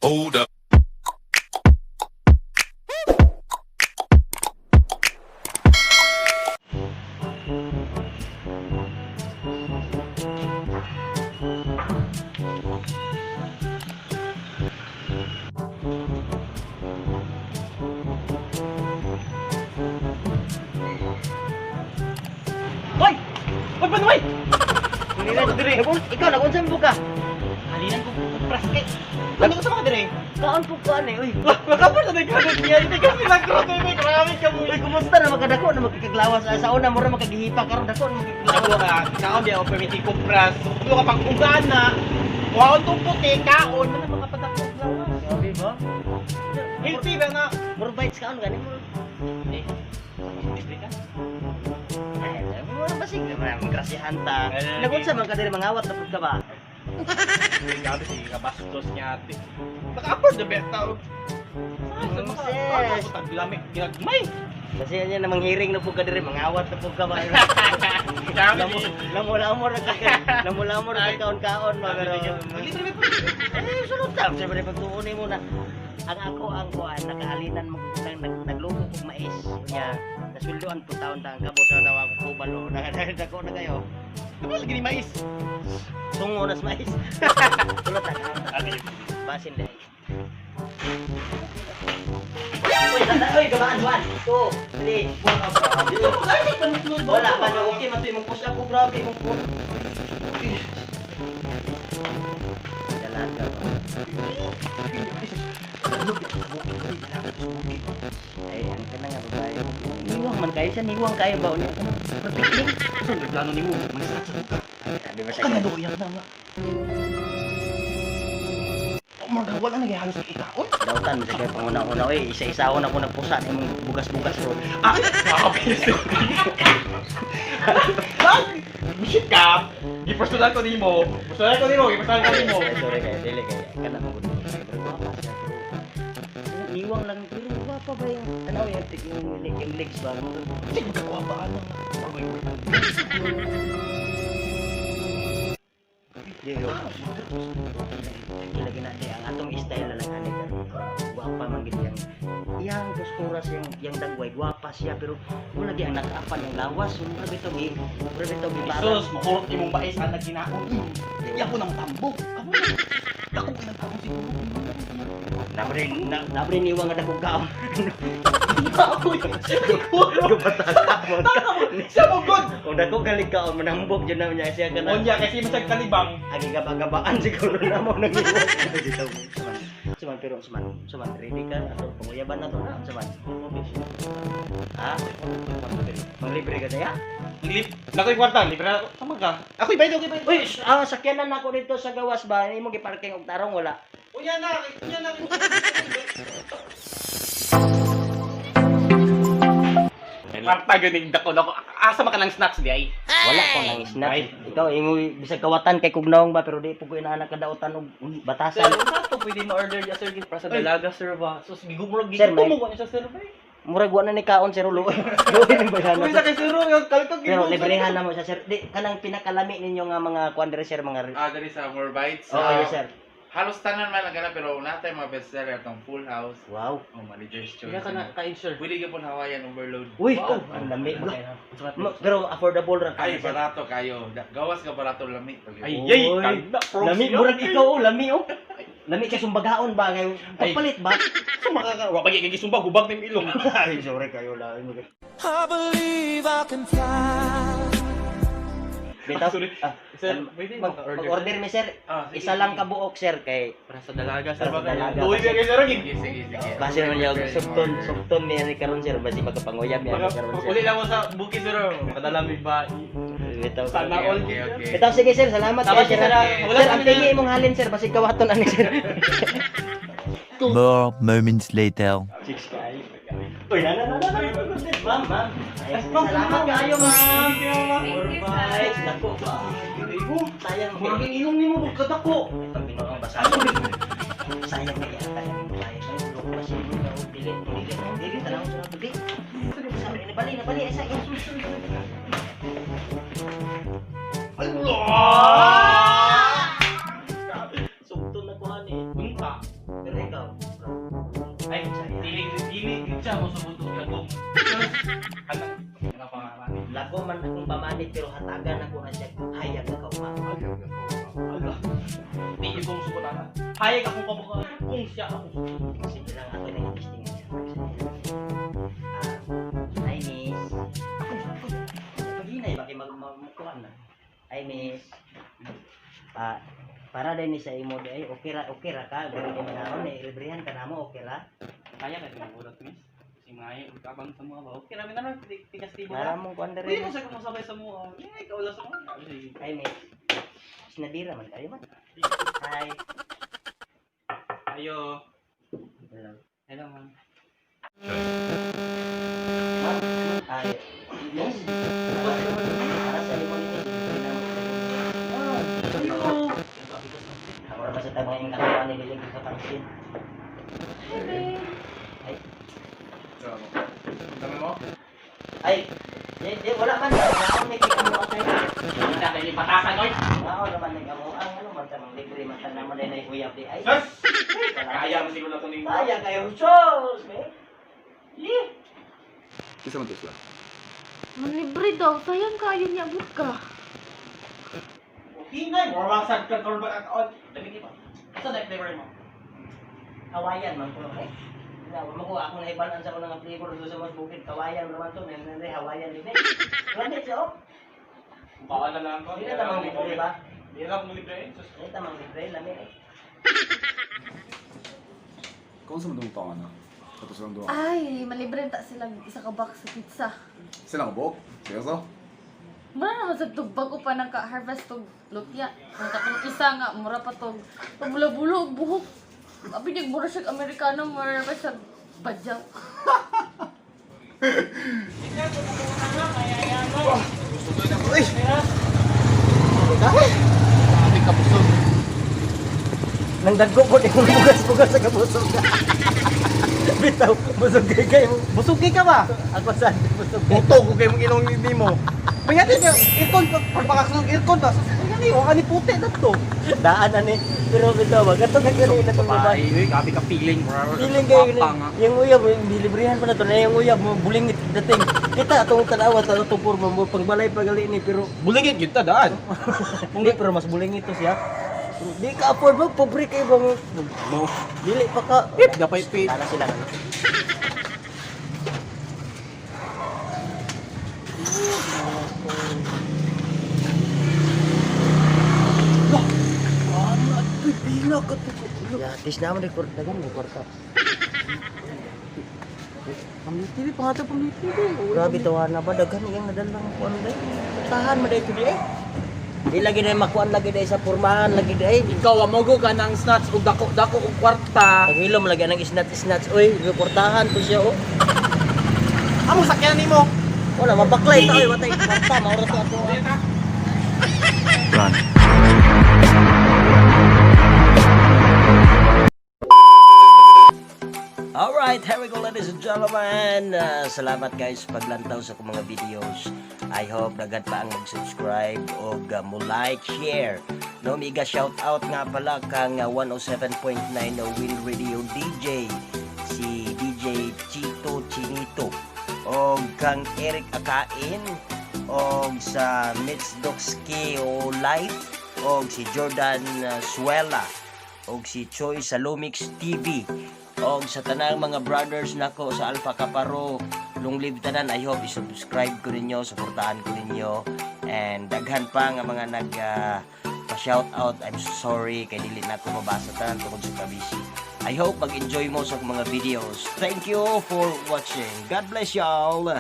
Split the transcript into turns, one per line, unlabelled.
Hold up.
Hoy! Hoy, panuay!
Nila dire. Ikaw nagunsa mo ka?
Halinan ko kupras kay. Ano sa mga dire?
Kaon po ka ani, uy.
Makapur na nagkaroon niya. Hindi kasi nagkaroon tayo. Grabe ka mo.
Uy, kumusta na magkadako na magkikaglawas sa una mura magkagihipa karon dako na
Ako
magkikaglawas.
ka, kaon di ako permiti kupras. Tulo ka pang ugana. Kuhaon tong puti, kaon. Ano mga padako lawas.
Grabe ba?
Healthy ba na?
Mura bites kaon gani mo.
Eh, libre ka?
Ay, mura basig naman grasyahan ta. Nagunsa man ka dire mangawat na pud ka ba?
Grabe, sige ka, bastos niya ate. Naka-afford na beta. Sa maka,
Sis.
ako taglamig, ginagmay.
Kasi yan namang hiring na pud ka dire mangawat na pud ka ba.
Grabe,
Lamo-lamo ra ka. Lamo-lamo ra ka kaon-kaon ba pero
Libre ba?
Eh, sunod ta. Siyempre, pagtuon mo na. Ang ako ang kuan, nakaalinan mo nang nag, nagluto kog mais. Unya, nasulduan po taon ta ang kabo sa tawa ko kubalo. Nagdako na kayo.
Ano lagi ni mais?
Tungo nas mais. Sulod ta ka. Basin dai. Uy, tanda, uy, gabaan, one, two, three, four.
Dito ko gani panunod.
Wala pa na, okay, matoy mong push up ko, grabe mong push. Dalaga ba? Ay, ang kana nga babae. Niwang man kayo siya, niwang kayo ba unya? Perfectly.
Saan plano nimo? Mag-start sa ka.
Sabi ba sa
Kanado yan na nga. Oh, wala na halos ikaon.
Dautan mo sa kayo panguna-una oy, isa-isaon ako nagpusa imong bugas-bugas ro.
Ah, grabe. Bullshit ka. Gipersonal ko nimo. Personal ko nimo, gipersonal ko nimo.
Ay, sorry kayo, dili kayo. Kana mo gud. Pero gwapa siya, pero niwang lang pero gwapa ba yung tanaw yung yung legs ba?
Sige, magkakuha ba ano?
Di lagi na di ang atong style na lang ani pero gwapa man gid yang iyang postura sa yang dagway gwapa siya pero wala gi ang nakaapan yung lawas mura bitaw gi mura bitaw gi para
Jesus, makurot imong mais ang nagkinaon. Iya ko ng tambok. Kamo. Dako ko ng kaon siguro.
Nabre na nabre niwang nga dakong kaon.
Ako siguro.
Gupataka mo.
Siya mo good.
Kung dako galig kaon manambok jud na niya siya kana.
Onya kasi masag kalibang.
Agi gaba-gabaan siguro na mo nag-iwang. Bitaw mo. Suman. Suman pero suman. Suman ready ka ato panguyaban na to na suman. Ha? Manglibre ka daya?
Lip, nakoy kwarta, libre na ako. Tama ka. Ako ibayad, ako ibayad.
Uy, sakyanan na ako dito sa gawas ba? Imo giparking og tarong wala.
Unya na, unya na. Kwarta ganing dako dako. Asa man ka ng snacks di ay?
Wala ko nang snack. Ikaw imo bisag kawatan kay kugnaong ba pero di po ko inaanak kadautan og batasan.
Sir, unsa to pwede ma-order ya sir para sa dalaga sir ba? Sus gigumurag
Sir, may-
gigumurag niya sa sir ba?
Murag wa na ni kaon sir luoy. Luoy ning bayana.
Uy sa kay sir, yung kalkag
Pero librehan na mo siya sir. Di kanang pinakalami ninyo nga mga kuan diri sir mga
Ah, dali sa more bites.
Oh,
Ah,
yes sir.
Halos tanan man lang kana pero una tayo mga bestseller atong Full House.
Wow.
Oh, manager's choice.
Kaya ka na kain sir.
Pwede ka po Hawaiian overload.
Uy,
Wow.
ang lami. Pero affordable ra
Ay,
kayo, sir.
barato kayo. Gawas ka barato lami.
Ay, yay,
Uy.
kanda pro.
Lami murag ikaw oh, lami oh. Lami kay sumbagaon ba kayo?
Ay.
Pagpalit ba?
Sumaka ka. Wa pagi kay gisumba gubag nim ilong.
Ay, sorry kayo lang.
I believe I can fly.
Bitaw.
Sorry.
Ah,
Sir, pwede maka-order.
Mag-order mi sir.
Ah, sige,
Isa lang
sige.
kabuok sir kay
Para sa dalaga sir
Para sa
ba?
dalaga.
Luoy biya kay sir
Sige, sige, sige.
base naman niya
Order,
subton
order.
subton niya ni karon sir basi makapanguyab niya ni karon sir.
Uli lang mo sa bukid sir. Makadala mi ba?
Bitaw.
Sana
Okay,
all.
okay.
Bitaw sige sir, salamat
Salamat,
kayo, sir.
sir.
Wala sir, ang tingi imong halin sir basig kawaton ani sir.
More moments later.
Six kayo. Uy, na na na na. na. Ma'am, ma'am. Ay, salamat kayo, ma'am.
Thank you, sir.
Dako ba? Sayang
Murag ang ilong nimo magkadako.
Ay, pang basa. Sayang kaya ata yung babae. Ay, loko ba siya? Dili, dili, dili, tanaw sa dili. Sabi, nabali, nabali, isa, isa.
Allah!
Sugton na ko ani.
Unta.
Pero ikaw, bro.
Ay, dili dili gid siya mo subot og lagom. Ano pangalan?
Lagom man akong pamanit pero hatagan ako na siya hayag ka kauma.
Ala. Di ko subot ana. Hayag akong kabuka kung siya ako.
Sige lang ako nang testing niya. Ah, hi miss. Paghinay ba kay magmukuan na? Hi miss. Pa para din ni sa imo di ay okay ra ka gawin ni manahon eh librehan ka namo okay ra.
Kaya ka tinuulat, miss. Si Maya, ug sa mga ba. Okay ra na lang tigas tibo.
Para mong kuan
Hindi
diri.
mo siya kumasabay sa mga. Eh, ikaw lang sa mga. Sige.
Hi miss. Sinadira man kayo man. Hi.
Ayo.
Hello.
Hello, ma'am.
Ma'am, ay, miss. Para sa imo ni miss. libre na mo.
Ayo.
Ako ra ba sa tabang yung katuwa ni Lilig sa pansin? Ay,
Dami mo?
ay, di, di, wala man. Naon ni kay amo atay.
Hindi na kayo patasan, oy.
Naon naman ni amo ang ano man tamang libre man tanan man na uyab di ay.
Sus! Kaya mo siguro na ito ni
Kaya kayo sos, me. Ye.
Kisa man to sila.
Manlibre daw, sayang kayo niya buka.
Hinay, more wasag ka karon ba on. Dami ba? Asa na flavor mo?
Kawayan man ko eh. Wala mo ko ako na ibalan sa unang flavor sa mas bukid kawayan naman to, nan nan Hawaiian din eh. Lami siya oh.
Baka na lang ko.
Di na tamang libre ba?
Di na akong libre eh. Sus.
Di na tamang libre lami eh.
Kung sa man tong na? Kato silang duha.
Ay, malibre ta sila isa ka box sa pizza.
Sila ang buok? Seryoso?
Mura naman sa tug bago pa nagka-harvest tug lumpia. Ang katong isa nga mura pa tug bulo-bulo og buhok. Abi nag mura siya Amerikano, mura pa siya badyaw.
Nang dagko ko di ko bugas-bugas sa kabusog. Bitaw, busog kay kayo.
Busog kay ka ba?
Ako sa busog kay.
Buto ko kay mong ilong nimo. Pagkati niya, aircon, pagpakaksunod aircon ba? Sus, gani, o kani puti na to.
Daan ani pero bitaw ba kato kay kanina tong babae.
Ay, grabe ka feeling.
Feeling kayo yung uyab, yung dilibrihan pa na to na yung uyab mo bulingit dating. Kita atong tanawa sa atong porma mo pangbalay pagali ni pero
Bulingit gyud ta daan.
hindi pero mas bulingit to siya. Di ka afford mo, pobre kayo bang
No.
dili pa ka.
Gapay pay.
Tara sila ano.
Pila ka to.
Ya, tis naman record dagan record ka.
Pamiliti pa nga to pamiliti.
Grabe tawa na ba daghan iyang nadalang kuan day. Tahan man day to eh. Di lagi na makuan lagi day sa pormahan lagi day.
Ikaw amogo ka ng snatch og dako-dako og kwarta.
Ang ilom lagi nang snatch snatch oy, reportahan to siya oh.
Amo sakyan nimo.
Wala mabaklay ta oy, watay kwarta maura to ato.
Run.
Alright, here we go ladies and gentlemen. Salamat guys paglantaw sa akong mga videos. I hope daghan pa ang mag-subscribe o mo like, share. No, miga shout out nga pala kang 107.9 na Win Radio DJ si DJ Chito Chinito o kang Eric Akain o sa Mitch Dokski o Life o si Jordan Suela o si Choi sa Lumix TV og sa tanang mga brothers nako sa Alpha Kaparo, long live tanan. I hope i-subscribe ko ninyo, suportahan ko ninyo and daghan pa nga mga nag pa shout out. I'm sorry kay dili na ako mabasa tanan tungod sa kabisi. I hope mag-enjoy mo sa akong mga videos. Thank you for watching. God bless y'all.